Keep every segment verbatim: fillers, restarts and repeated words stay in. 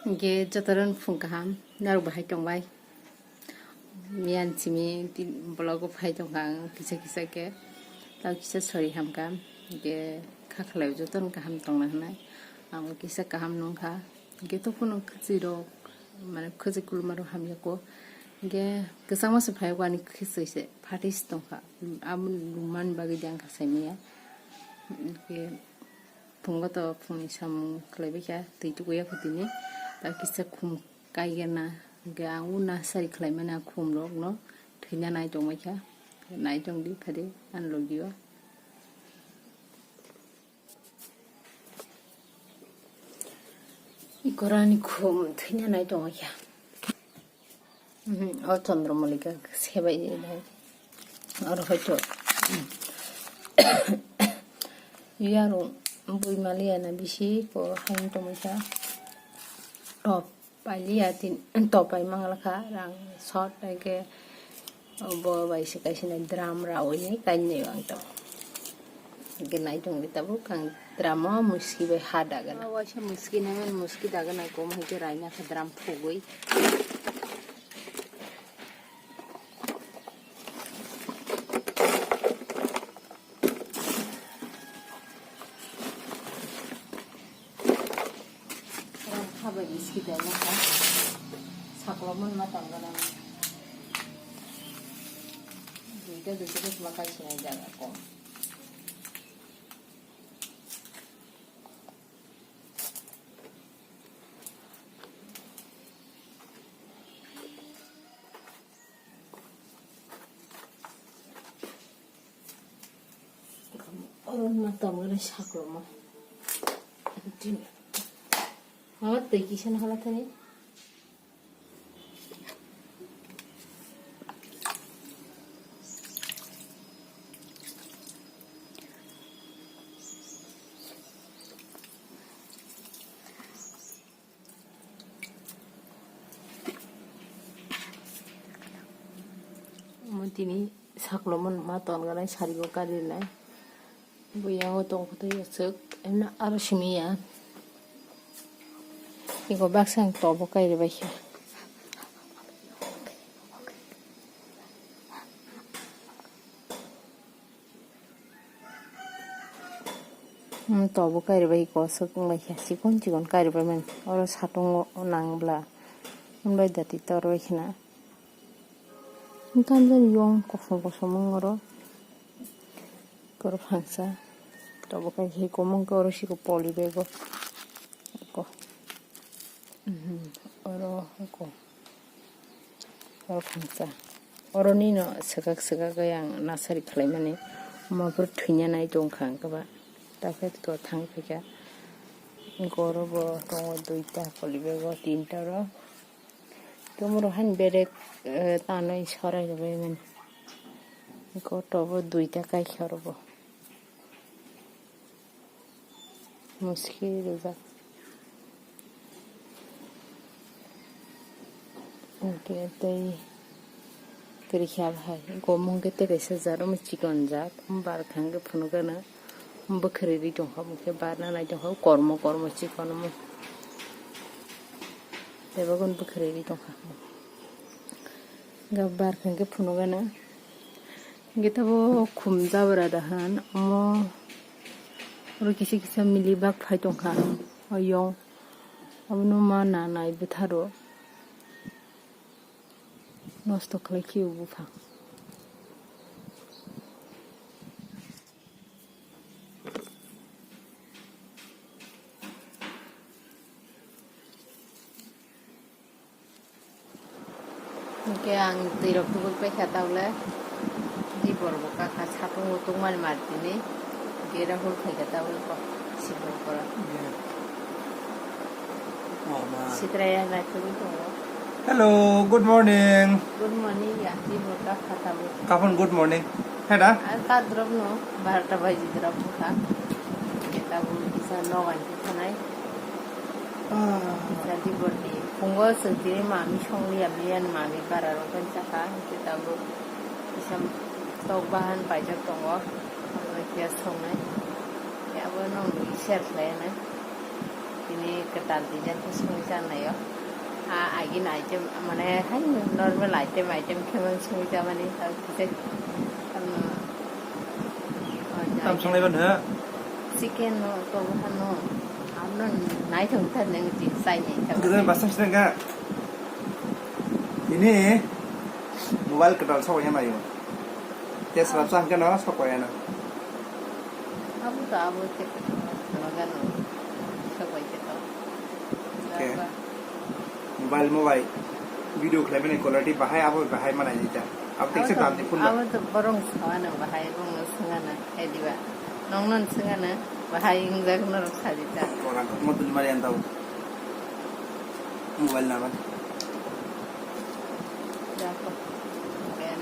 Hwnkhe jotono phung kaham, norok bahai tongbai? Miyan simi tin vlog o phai tongkha ang kisa kisa khe. Tao kisa sori hamkha. Hwnkhe kha khlai jotono kaham tongna hwnwi ang kisa kaham nungkha. Hwnkhe tophano khwchwirok, mane khwchwk kulmarok hamyako. Hwnkhe kwchangma se phaiwi ani khwchwk se phatwi se tongkha. Abo nungmani bagwi de ang kha saimanya. Hwnkhe phungo to phungni samung khlaibaikha, twi tukuya kho tini. Tao kisa khum kaigena, hwnkhe ang o nasari khlaimani a khumrokno thwina nai tongbaikha. Nai tongdi phadi ani logio. Ikorani khum thwina nai tongbaikha. Mhm, o Chandra Malika sebai nai. Oro hoito yarung bui maliya na bisi ko hain tongbaikha. Top pailiya tin, top pai manglakha rang sot, hwnkhe bo bai se kaisa drum rawi ni kainwi ang to. Hwnkhe nai tongdi tabuk ang drum o muski bai ha dagana. Waisa muski nai mani muski dagana kom hwnkhe raina kha drum phugwi. Rang khabai biskit dai nokha. Saklo mun ma tong gana. Duita duita ke sima kai sinai jaga kom. Oro ma tong gana saklo mo. Mama twi kisa na hala thani. Omo tini saklo mun ma ton ganai sari bo kari nai. Bo yango tong kho tei aswk emna aro simi ya. Iko baksa ang tobo kairi bai kha. Hmm, tobo kairi bai kosok wng lai kha, chikon chikon kairi bai mani. Oro satung o nang bla. Hwnbai dati tor bai khna. Hwnkhe amjani yong kosom kosom wng oro. Koro phangsa. Tobo kai khe komong khe oro siko poly bag o. Ko. Mhm. Oro ko. Oro khangsa. Oro nino swkak swkak oi ang nasari khlaimani. Omo phuru thwina nai tongkha ang keba. Takhe to thang phika. Goro bo tongo duita, poly bag o tinta oro. Tomoro hain berek, eh, tanoi sorai rwbaimani. Goto bo duita kaikha oro bo. Muski rijak. Hwnkhe tei kwrwi khe abo hai. Gomung khe tei kaisa jat omo chikon jat. Omo barkha hwnkhe phunukgana. Bwkhwrwi ri tongkha omo khe barna nai tongkha. Kormo kormo chikon omo. Tei bagwi bwkhwrwi ri tongkha. Hwnkhe barkha hwnkhe phunukgana. Hwnkhe tei bo khum jabra da hwn. Omo oro kisa kisa mili bak phai tongkha. O yong. Abono ma nanai bwtharo nosto khlai khio buphang. Hwnkhe ang twi rok tubui paikha tabule. Dibor bo kakha satung utung mani mar tini. Gera hul khaikha tabule ko sibor kora. Sitra ya nai tubui tongo. Hello, good morning. Good morning ya, dibor kakha tabuk. Kapon good morning. Heda? Ang ka drop no, barota baji drop kha. Tabuk kisa nogan kisa nai. Ah. Jadi bordi phungo chwng tini mami songliya, miyan mami bara rok bai chakha, hwnkhe tabuk kisa tok bahan paijak tongo, abo bai piyaj songnai, abo nong share khlaiya nai. Tini kwtal design khe songwi chanaio. A agin item mane hai normal item, item khe man songwi chamani, tabuk kisa, um, o Tam jaga. Songlaiba nw? Chicken no, tobo hano. Amno naithok thar nang jin chai nai thok. Gudam basam sinang ga. Ini mobile kwtal sokya naio. Test rap sang khe no sokya na. Abo to abo khe to, ano gano sabai khe to. Okay. Mobile, mobile video khlaimani quality bahai, abo bahai manai jita. Abo tekse Abo to, dam di phone ba. Abo to borong sawa no bahai, borong sanga na, ediba. Nong non sanga na, bahai ingjak norok sa jita. Borang mo tuli mari antau. Mobile naman. Jako.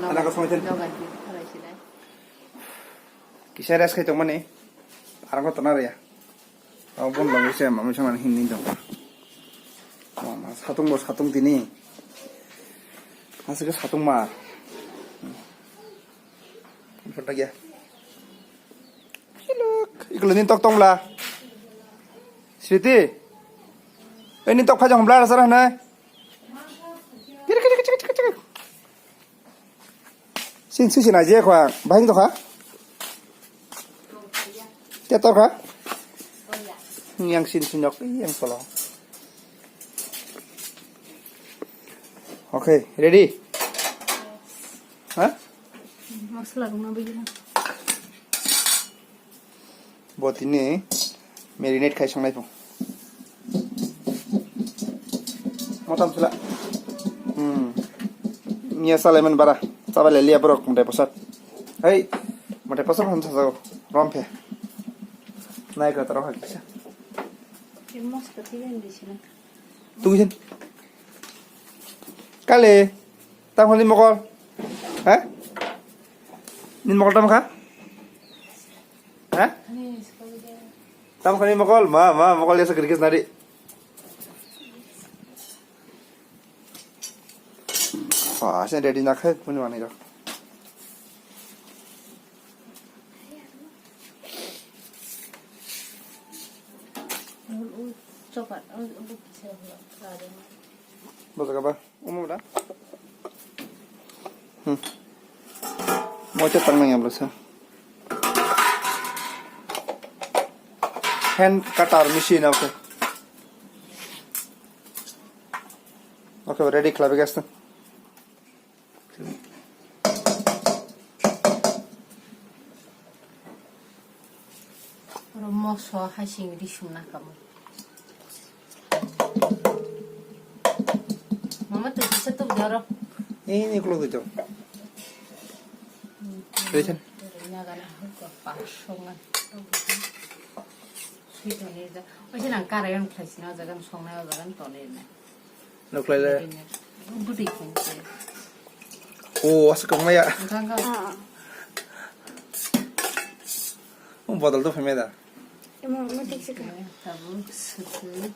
Anak ko songiten. Nogan di, khalai sinai. Kisa rest khai tongmani, arang ko tona rwya. Abo bon logwi se mamui samani hinwi tong. Mama, satung bo satung tini. Aswk satung ma. Phota gya. Look, iklo nin tok tongla. Sriti. Ei nin tok phajang bla rasa rah nai. Kiri, kiri, kiri, kiri, kiri. Sin susi na je khwa, bahing to kha? Te tor kha? Yang sin sinok, yang polo. Okay, ready? Ha? Masala rung na bagi. Bo tini marinate khai songnai phung. Motam sila. Hmm. Nia salai man bara. Sabai le lia borok mutai posat. Hei, mutai posat han sajago. Rom phe. Nai ka taro hakisa. Tungsin. Kale. Tam khani mokol. Ha? Nin mokol tam kha? Ha? Tam khani mokol, ma, ma, mokol yasa kirkis nari. Wah, saya ready nak hai, punya mana itu? Bosa ka ba? Omo da? Hmm. Mocha tang nang yabla sa. Hand cutter machine okay. Okay, ready khlabi gas. Oro moso hai sing ri sumna kamo. Mama tu bisa tu jaro. Ini kalau gitu. Rechen. Nagana hukwa pasongan. Sweet on it. Oje nang karayon khlai sina jagan songnai jagan tonir na. Nuklaile. Budi khunse. O, asa kong maya. Ganga. Ah. O bodol to phaimai da. Emo, emo thik se ka. Tabu susu.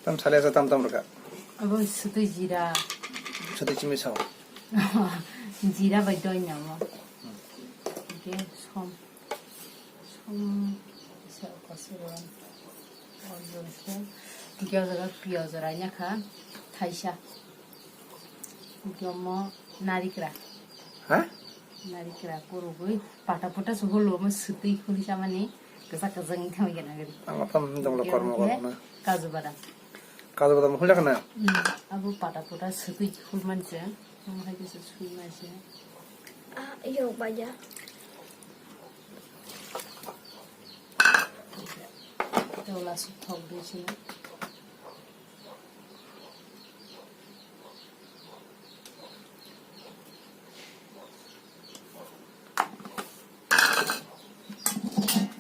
Tam sale sa tam tam raka. Abo sutui jira. Sutui chimi sao. Jira bai doi namo. Oke, som. Som. Sa ko se ron. Oro jora se. Tiga jora pia jora nya kha. Thaisa. Jomo narikra. Ha? Narikra kurugwi pata pata suhul omo sutui khuli samani kasa kasa wngwi thangwi gana gari. Ang apham donglo kormo kormo na. Kaju badam. Kaju badam khulya kana? Hmm, abo pata pata sutui khul manse. Ang hai kisa sui manse. Ah, iyo baja. Tola su thok dui sini.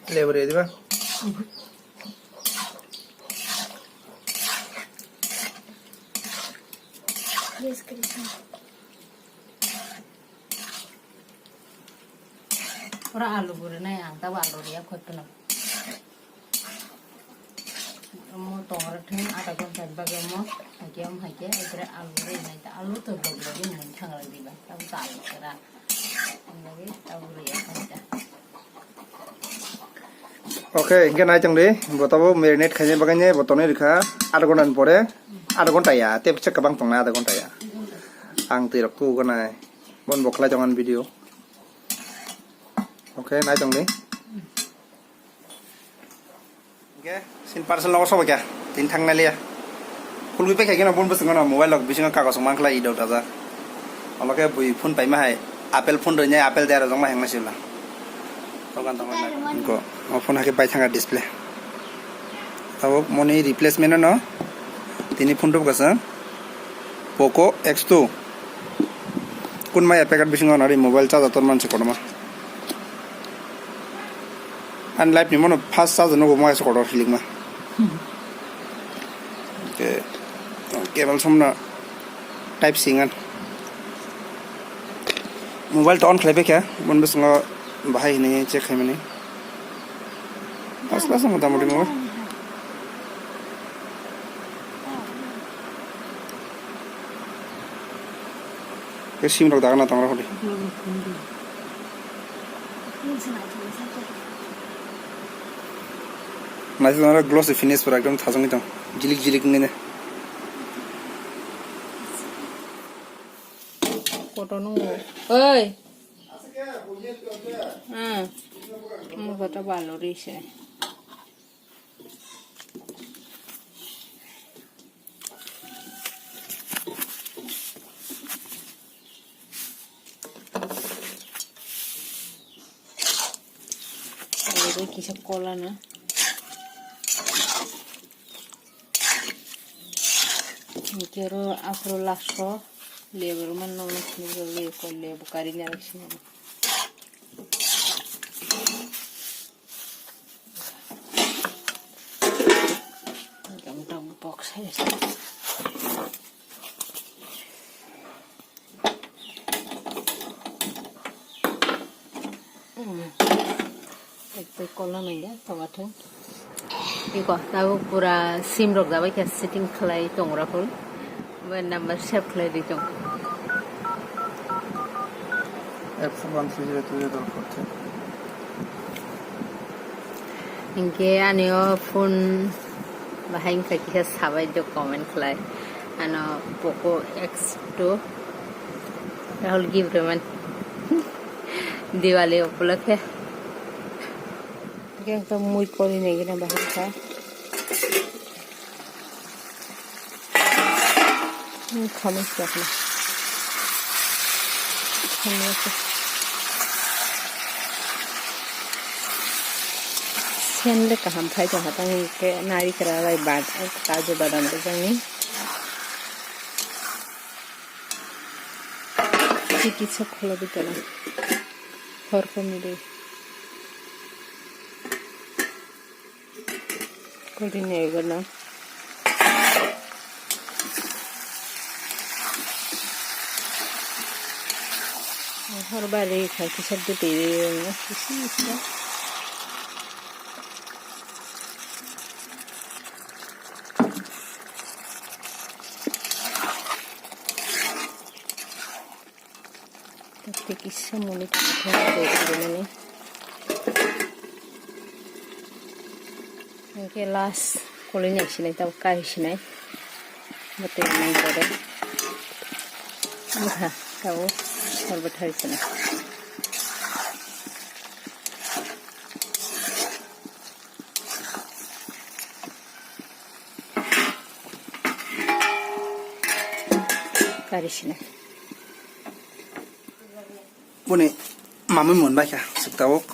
Lebar ya diba? Yes, Krishna. Ora alu guri nai ang, tabo alu riya khotto no. Mo tongra thung ada gonta bagwi mo, haike om haike, itre alu guri nai ta alu to log log ni mung thang lagi ba, tabo ta alu kera. Ang lagi tabo riya khotto. Oke, hingke nai tong di, bo tabo marinate khaina bagwi bo tonwi rikha, adha ghonta ni pore, adha ghonta ya, tei bwswk kwbang tongna adha ghonta ya. Ang twi rok tu gwnai, bon bo khlai tong ani video. Oke, nai tong di. Hingke, sin parcel nogo sobo kya, tin thang nai liya. Khulwi pai khaikhe no bon bwswk no mobile rok bisingo kagos rok mankhlai idok dajak. Olo khe bui phone paima hai, Apple phone rwinai Apple de rwjakma hengma sibla. Dogan tongma nai. Ko, o phone hakhe bai thanga display. Tabuk moni replacement no tini phone rwkha chwng Poco X two. Kun maya packet bisingo nari mobile charger ton manse kotorma. Ani life ni mono first charger no bo maya se kotor hilikma. Ke cable somna type C ngan. Mobile to on khlai bai kha, bon bisingo bahai hini check khaimani. Asla sa motamoti mobile. Ke sim rok dagana tongra hodi. Naisik tongra glossy finish pura ekdom thajangwi tong. Jilik jilik wngwi ne. Koto nungo. Oi. Ah. Mo koto balo rise. Aro kisa kola na. Kero afro laso lebu man no lebu kari na. Motamoti box hai. Hmm. Ekdom kola nangya, tawa thang. Iko, tabuk pura sim rok dabai khe setting khlai tongra phul. Mobile number save khlai di tong. F one three zero two zero four three. Hinkhe ani o phone bahai wngkha kisa sabai do comment khlai. Ano Poco X two. Rahul gift rwmani. Diwali upolokhe. Hinkhe ekdom mui kori nai gina bahai kha. Khamui siya khna. Khamui se. Sen le kaham phai tong kha tang ke nari kra bai bad kaju badam rijang ni. Chiki chok kholo bitala. Hor ko mili. Kodi ni ego na. Hor bari khai kisa duti ri na kisi kisa. Tei kisa muni tongthok tei rinani. Hingke last koli nai sinai tabo kai sinai. Bo tei nai bore. Bwkha tabo sor bwthai sinai. Kari sina. Boni mamui mon bai kha suk tabuk.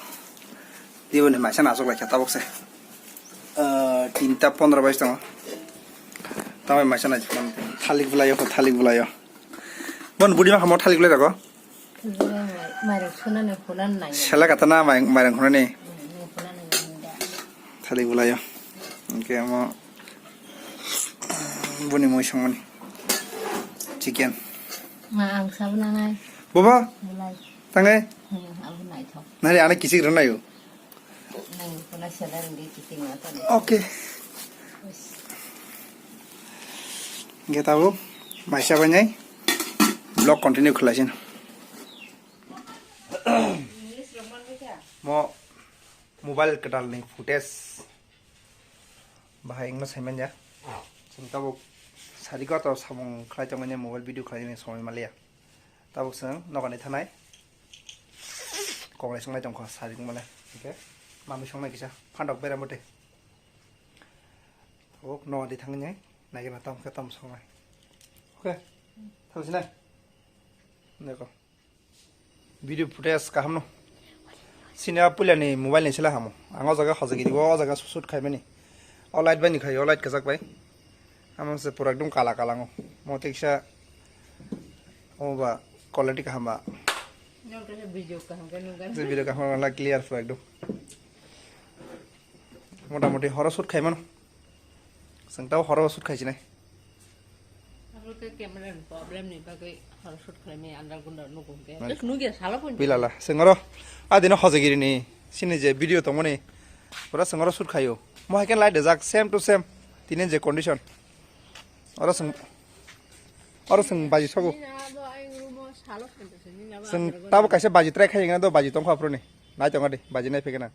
Di boni maisa nasuk lai kha tabuk se. Eh, tinta pondro bai tongo. Tamai maisa nai thalik bwlaio, thalik bwlaio. Bon budi ma khamo thalik bwlai rago. Mairung sunani hunani nai. Sela kata na mai-, mairung hunani. Hmm, hunani nai da. Thalik bwlaio. Hingke amo, boni mui songmani. Chicken. Ma ang sabna nai. Bobo? Bulai. Tangai? Hmm, abo naithok. Nari ana kisik rwnayo. Nang kuna sadar di chicken na to. Okay. Hwnkhe tabuk maisa bai nai vlog continue khlaisin. Mo mobile kwtal ni footage bahai wngno saiman ya. Chwng tabuk sari kotor samung khlai tongmani mobile video khlai ni somoi maliya. Tabuk chwng nokani thanai. Konglai songlai tongkha sari wngmale. Hwnkhe manwi songnai kisa phandok beram bwtwi. Tabuk nokani thangwi nai naikhe na tam khe tam songnai. Okay. Thangsinai. Nako. Video footage kaham no. Sini a puila ni mobile ni sela hamo. Ang o jaga hojagiri o jaga shoot khaimani. O light bai ni khai o light kajak bai. Amo se pura ekdom kala kala ngo. Mo teksa o ba quality kaham ba. Nang khe video kaham khe nung gan. Se video kaham la clear pura ekdom. Mota moti horo shoot khaimano. Chwng tabo horo shoot khaisinai. Abo khe camera ni problem ni bagwi horo shoot khlaimaya andar gundar nugo hwnkhe. Nai. Nugya salo pun. Pilala. Chwng oro a dino hojagiri ni sini je video tongmani. Pura chwng oro shoot khaio. Mo hai khe light rijak same to same. Tini je condition. Oro chwng oro chwng baji sogo. Nini abo ayang room o salo pun to sini abo andar gundar. Chwng tabo kaisa baji try khai ngana do baji tongkha phuru ni. Nai tonga di baji nai phikena.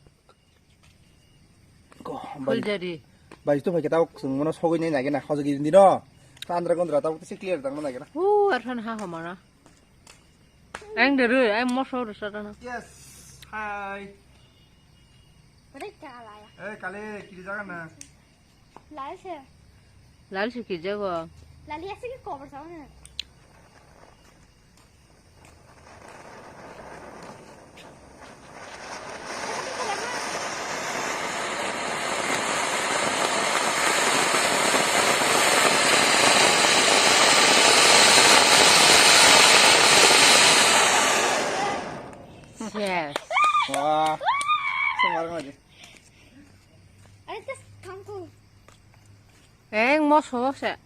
Ko, bai. Fuljari. Bai, to bai kita sung mono sogwi nai nai na, hojagiri dino. Andra gondra ta se clear dang nai na. Hu, arhan ha ho mana. Ang de ru, ang moso ru sa na. Yes. Hi. Bade kala ya. Eh, kale, kiri jaga na. Lal se. Lal se ki jago. Lali ase ki cover sa na. Yes. Wah. Semar lagi. Ayo, tas kangkung. Eh, moso se.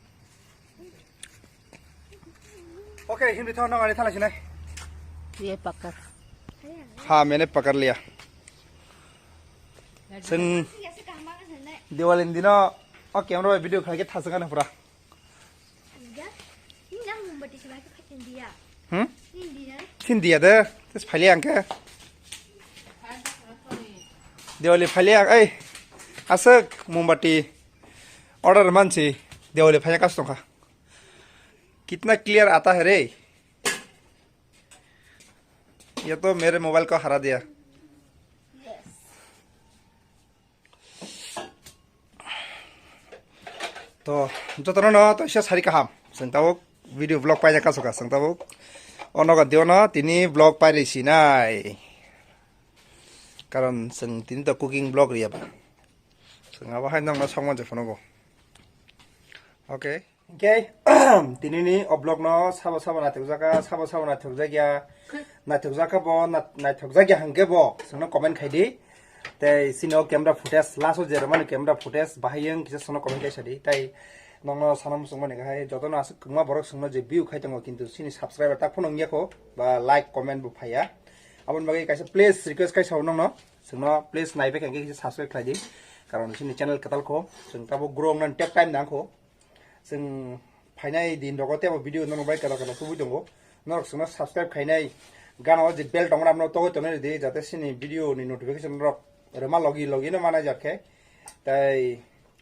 Okay, hindi thaw nang ani thala sinai. Ye pakar. Ha, maine pakar liya. Chwng Diwali ni dino o camera bai video khlai khe thaswk ani pura. Hmm? Hindi ya de, tes phali ang khe. Diwali phali ang, ei, aswk mombati order mansi Diwali phai kasu tongkha. कितना क्लियर आता है रे? ये तो मेरे मोबाइल को हरा दिया। To, jotono no to isa sari kaham. Chwng tabuk video vlog paina kasu ka chwng tabuk. Ono ga diono tini vlog pairi sinai. Karon chwng tini to cooking vlog riya ba. Chwng abo hai nokno songma je phano go. Okay. Hingke, tinini o vlog no sabo sabo naithokjaka, sabo sabo naithokjakya, naithokjaka bo, nat-, naithokjakya hingke bo, chwngno comment khai di. Tei chini o camera footage, last o je rwmani camera footage, bahai wng kisa chwngno comment khai sadi. Tei nokno sana muchungmani kahai, jotono aswk kwbangma borok chwngno je view khai tongo, kintu chini subscriber tak phano wngya kho, ba like, comment bo phaiya. Aboni bagwi kaisa please request khai sao nokno, chwngno please naibe khe kisa subscribe khlai di. Karon chini channel kwtal kho, chwng tabuk grow wngnani tek time nang kho. Chwng phainai din rogo tei bo video norok bai kwtal kwtal tubui tongo. Norok chwngno subscribe khainai, gana o je bell tongmani abono togwi tongnai rwdi, jate chini video ni notification rok rwma logi logi no manai jak khe. Tei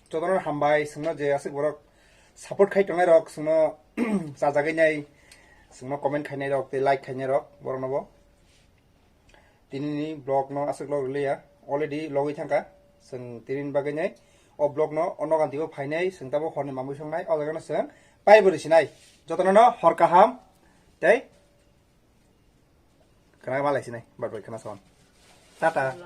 jotono hambai chwngno je aswk borok support khai tongnai rok, chwngno chajagwi nai, chwngno comment khainai rok tei like khainai rok borok no bo. Tinini vlog no aswk log rwliya, already logwi thangkha. Chwng tinini bagwi nai o vlog no o nogan twibo phainai, chwng tabuk horni mamwi songnai, o jaga no chwng pai bo rwsinai. Jotono no hor kaham tei khna malai sinai, bar bai khna sawan. Tata.